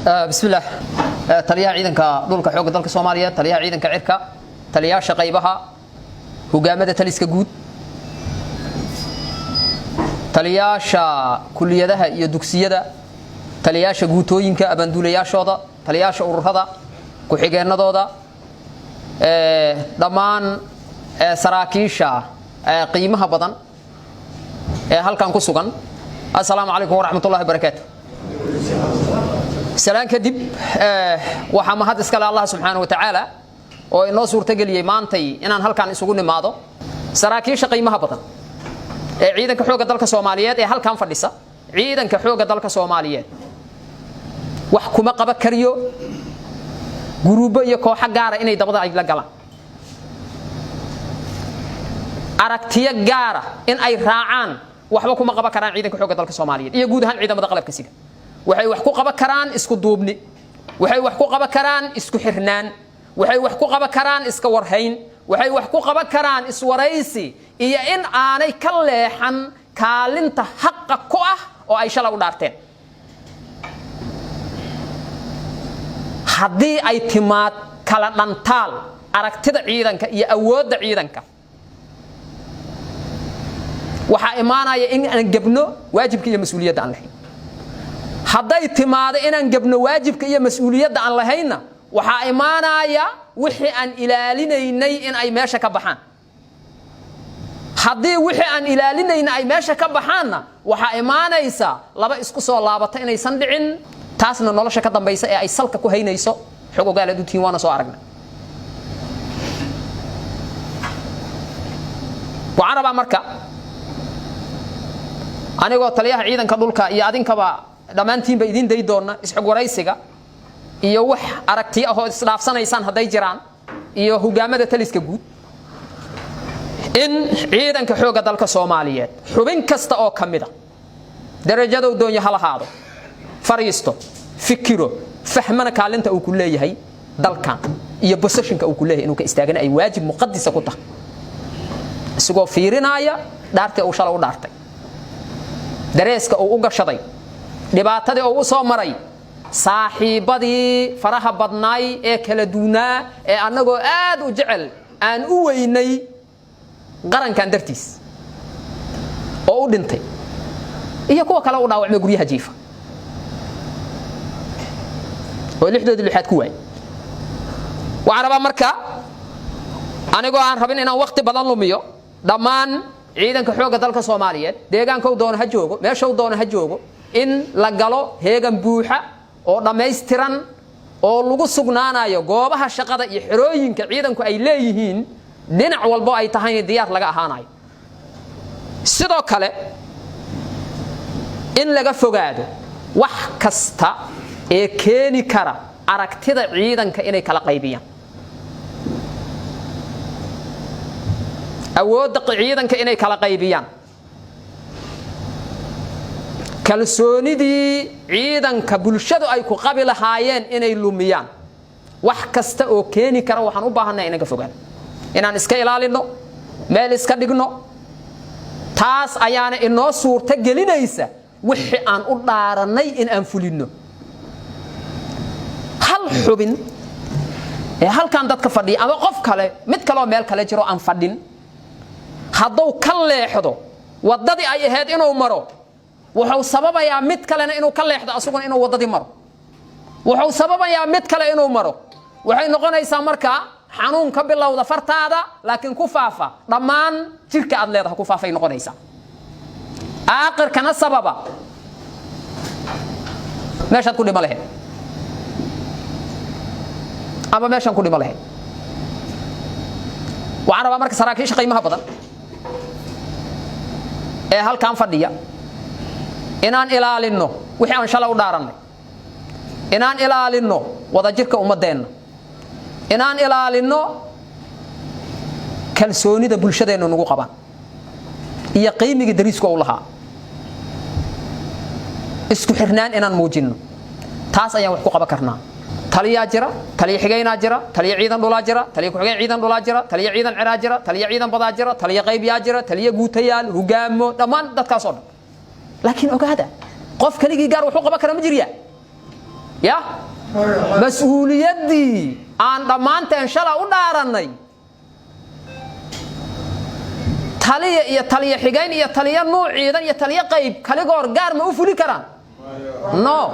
Bismillaah. Taliyaha ciidanka dhulka xoogga dalka Soomaaliyeed, taliyaha ciidanka cirka, taliyaasha qaybaha, hogaamada taliska guud, taliyaasha kuliyadaha iyo dugsiyada, taliyaasha guutooyinka, abaanduulayaashooda, taliyaasha ururada, ku-xigeenadooda, dhammaan saraakiisha qiimaha badan ee halkan ku sugan, assalaamu calaykum waraxmatullahi wabarakaatu. Salaan kadib, waxaa mahad iskale Allah subxaana wa tacaala oo inoo suurtageliyey maantay inaan halkan isugu nimaado. Saraakiisha qiimaha badan ee ciidanka xoogga dalka Soomaaliyeed ee halkan fadhisa, ciidanka xoogga dalka Soomaaliyeed wax kuma qaba kariyo guruubo iyo kooxo gaara inay dabada ay la galaan, aragtiyo gaara in ay raacaan waxba kuma qaban karaan. Ciidanka xoogga dalka Soomaaliyeed iyo guud ahaan ciidamada qalabka sida waxay wax ku qaban karaan isku duubni, waxay wax ku qaban karaan isku xirnaan, waxay wax ku qaban karaan iska warhayn, waxay wax ku qaban karaan iswaraysi iyo in aanay ka leexan kaalinta xaqa ku ah oo ay shalay u dhaarteen. Haddii ay timaad kala dhantaal aragtida ciidanka iyo awoodda ciidanka, waxaa imaanaya in aan gebno waajibka iyo mas-uuliyadda aan lahayn. Hadday timaado inaan gebno waajibka iyo mas-uuliyadda aan lahaynna, waxaa imaanaya wixii aan ilaalinaynay in ay meesha ka baxaan. Haddii wixii aan ilaalinayna ay meesha ka baxaanna, waxaa imaanaysa laba isku soo laabata inaysan dhicin. Taasna nolosha ka dambaysa ee ay salka ku haynayso xog ogaalaad u tihiin, waana soo aragnay. Waxaan rabaa marka, anigoo taliyaha ciidanka dhulka iyo adinkaba dhammaantiinba idiin day doona isxog waraysiga iyo wax aragtiyo ahoo isdhaafsanaysaan hadday jiraan iyo hogaamada taliska guud, in ciidanka xoogga dalka Soomaaliyeed xubin kasta oo ka mida, darajadow doonya ha lahaado, fariisto, fikiro, fahmana kaalinta uu ku leeyahay dalkan iyo positionka uu ku leeyahay inuu ka istaagana ay waajib muqadisa ku tahay, isagoo fiirinaya dhaartii uu shalay u dhaartay, dareeska uu u gashaday, dhibaatadii uu u soo maray, saaxiibbadii faraha badnaay ee kala duunaa ee annagoo aad u jecel aan u weynay qarankan dartiis oo u dhintay iyo kuwa kale u dhaawacmay guryaha jiifa oo lixdoodii lixaad ku waayay. Waxaan rabaa marka, anigoo aan rabin inaan wakti badan lumiyo, dhammaan ciidanka xoogga dalka Soomaaliyeed, deegaankou doono ha joogo, meeshau doono ha joogo, in la galo heegan buuxa oo dhammaystiran oo lagu sugnaanayo goobaha shaqada iyo xerooyinka ciidanku ay leeyihiin, dhinac walbo ay tahayna diyaar laga ahaanayo. Sidoo kale in laga fogaado wax kasta ee keeni kara aragtida ciidanka inay kala qaybiyaan, awoodda ciidanka inay kala qaybiyaan, kalsoonidii ciidanka bulshadu ay ku qabi lahaayeen inay lumiyaan. Wax kasta oo keeni kara waxaan u baahannahay inaan ka fogaano, inaan iska ilaalinno, meel iska dhigno. Taas ayaana inoo suurto gelinaysa wixii aan u dhaarannay in aan fulinno. Hal xubin ee halkan dadka fadhiya ama qof kale, mid kaleoo meel kale jiro aan fadhin, hadduu ka leexdo waddadii ay ahayd inuu maro, wuxuu sababayaa mid kalena inuu ka leexdo, asaguna inuu waddadii maro. Wuxuu sababayaa mid kale inuu maro. Waxay noqonaysaa markaa xanuun ka bilowda fartaada laakiin ku faafa dhammaan jirka aad leedahay, ku faafay noqonaysaa, aakhirkana sababa meeshaad ku dhimo lahayd ama meeshaan ku dhimo lahayd. Waxaan rabaa marka saraakiisha qiimaha badan ee halkan fadhiya inaan ilaalinno wixii aan shalay u dhaarannay, inaan ilaalinno wadajirka ummaddeenna, inaan ilaalinno kalsoonida bulshadeennu nagu qabaan iyo qiimigii dariisku u lahaa, isku xirnaan inaan muujinno. Taas ayaan wax ku qaban karnaa. Taliyaa jira, taliya xigeynaa jira, taliya ciidan dhulaa jira, taliya ku-xigeen ciidan dhulaa jira, taliya ciidan ciraa jira, taliya ciidan badaa jira, taliya qaybiyaa jira, taliya guutayaal, hogaamo, dhammaan dadkaas oo dhan. Laakiin ogaada, qof keligii gaar wuxuu qaban kara ma jiryaa. Ya mas-uuliyaddii aan dhammaanteen shala u dhaarannay, taliya iyo taliya xigayn iyo taliya nuuc ciidan iyo taliyo qayb kaligoor gaar ma u fuli karaan? No.